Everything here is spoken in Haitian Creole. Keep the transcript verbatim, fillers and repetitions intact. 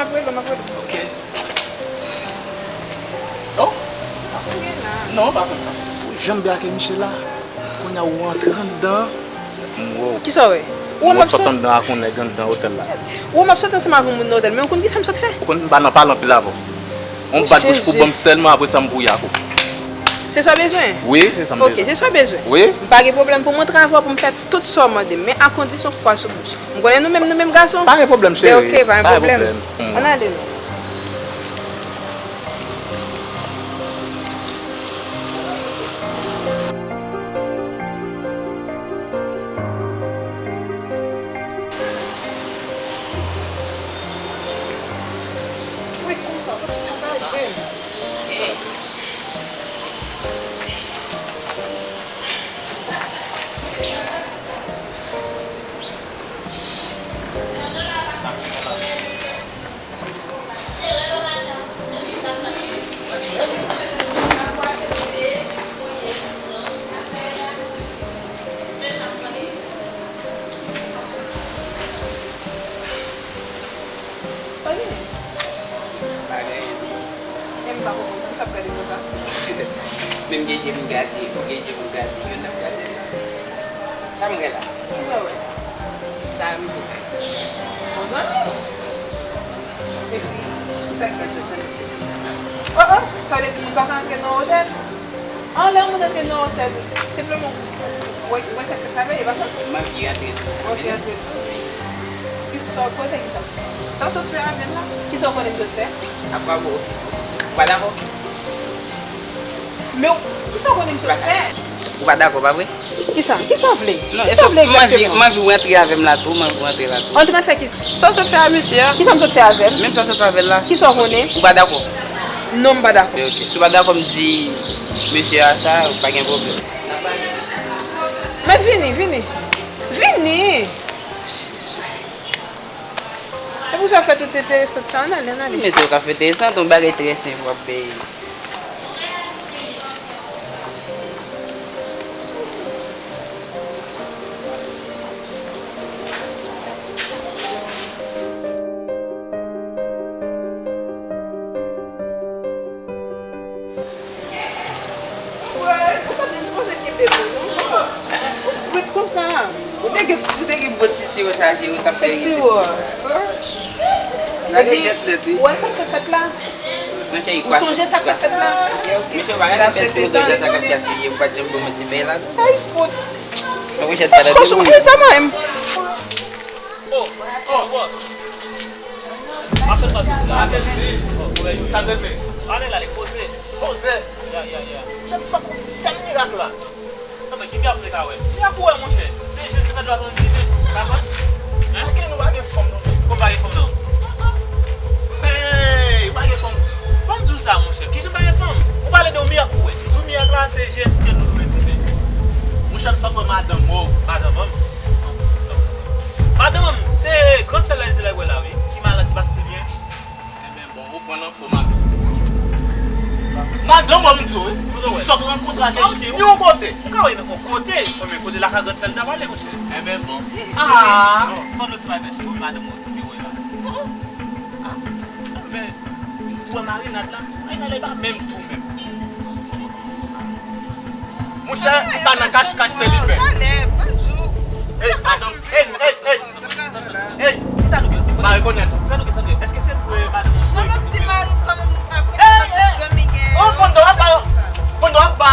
M ap rele w, m ap rele w. Ok. Non? Sa w gen la? Non, pa fè sa. Jan m byen ak misye la, kounye a ou antre anndan. M wè w. Kisa w wè? Ou wè m ap sot anndan ak yon nèg anndan otèl la. Ou wè m ap sot ansanm ak yon moun nan otèl, men ou konn kisa m sot fè? Ou konn m pa nan pale anpil avè w. Yon bat bouch pou ban m sèlman, apre sa m bouyi ak ou. Se sa w bezwen? Wi, se sa m bezwen. Ok, se sa w bezwen. Wi. M pa gen pwoblèm pou m antre avè w pou m fè tout sa w mande m, men a kondisyon w pa sou bouch. M konnen nou menm, nou menm gason. Pa gen pwoblèm, cheri. Ok, pa gen pwoblèm. Ann ale non. Wi, konsa, sa pa byen. Pa genyen. Pa genyen. E m pa konprann. Poukisa w ap gade konsa? Men m gen je pou m gade, ou gen je pou w gade, youn ap gade lòt. Sa m wè la? Kisa w wè? Sa a misye fè? Bon zanmi. Epi, kisa k pase sa misye fè? Oh, oh, sa vle di moun pa ka antre nan otèl? Anlè yon moun antre nan otèl, senpleman, w wè, w wè sa k ap travay, e pa sa? M anvi rantre tou. Ou anvi rantre tou? Ki sa w koze kisa? Sa w sot fè avè l la? Kisa w konnen m sot fè? Apa bon? Ou pa dakò? Men w, kisa w konnen m sot fè? Ou pa dakò, pa vre? Kisa? Kisa w vle? Non, kisa w vle egzakteman? M anvi, m anvi w rantre avè m la tou, m anvi w rantre la tou. Antre nan fè kisa? Sa w sot fè a mesye a? Kisa m sot fè avè l? Menm sa w sot fè avè l la. Kisa w konnen? Ou pa dakò? Non, m pa dakò. Ok, ok. Si w pa dakò, m di mesye a sa, pa gen pwoblèm. Mèt vini, vini. Vini! E pou sa w fè tout enteresan sa, ann ale, ann ale. Mesye, w ka fè enteresan, yon bagay trè senp w ap peye. Wè, ou pa t sipoze kenbe m non. Ou brit konsa. Ou te gen, ou te gen bon ti siwo sa, cheri, ou t ap fè rizib konsa. Sa gen tèt nèt, wi. Ou wè sa k fèt la? Monchè, ou sonje sa k fèt la? Monchè, ou pa gade bèl siwo konsa sa k ap gaspiye, ou pa t janm bon manti fè la. Ay, fout. Monchè, pa tande ou. Wi, ta mwen menm. Oh, oh, bòs. M ap fè sa soti la. Sa te di. Oh, kouwè yo. Sa te di. Ale la, li poze. Poze. Ya, ya, ya. Chèf, sa pou fè mirak la. Non, men ki mirak ou te ka wè? Mirak ou wè, monchè. Se Jezi nan dwa nou rive. Ou pa kwè? Hein? Pa gen, nou pa gen fanm, non. Kòman pa gen fanm, non? Hey, ou pa gen fanm. Ban m di w sa, monchè. Kijan pa gen fanm? Ou pale de yon mirak ou wè. M di w mirak la, se Jezi nan dwa nou rive. Monchè, m santi wè madanm, o. Madanm, an? Madanm an, se grann sè la, Elizabeth wè la, wi, ki malad, ki pa santi byen. Enben, bon, ou pran nan fo, madanm. Madanm an, m di w, wi. Kote w wè? Sot rankontre ak li yon kote. Ou ka wè nan yon kote. Wi, men kote lakay grann sè l ta pale, monchè. Enben, bon. Ah! Non, fò nou ti bagay, cheri, wi, madanm an, ti wè la. Ah, men, ou wè marinad la? Marinad la, e pa menm tou, menm. Monchè, m pa nan kach kach, se li menm. Talè, bonjou. Ey, madanm, ey, ey, ey. Ey, kisa nou gen? M pa rekonèt ou. Sa nou gen, sa nou gen? Èske se vre, madanm? Jan m ap di mari m kòman m ap rete zanmi gen. Oh, pandan w ap ba, pandan w ap ba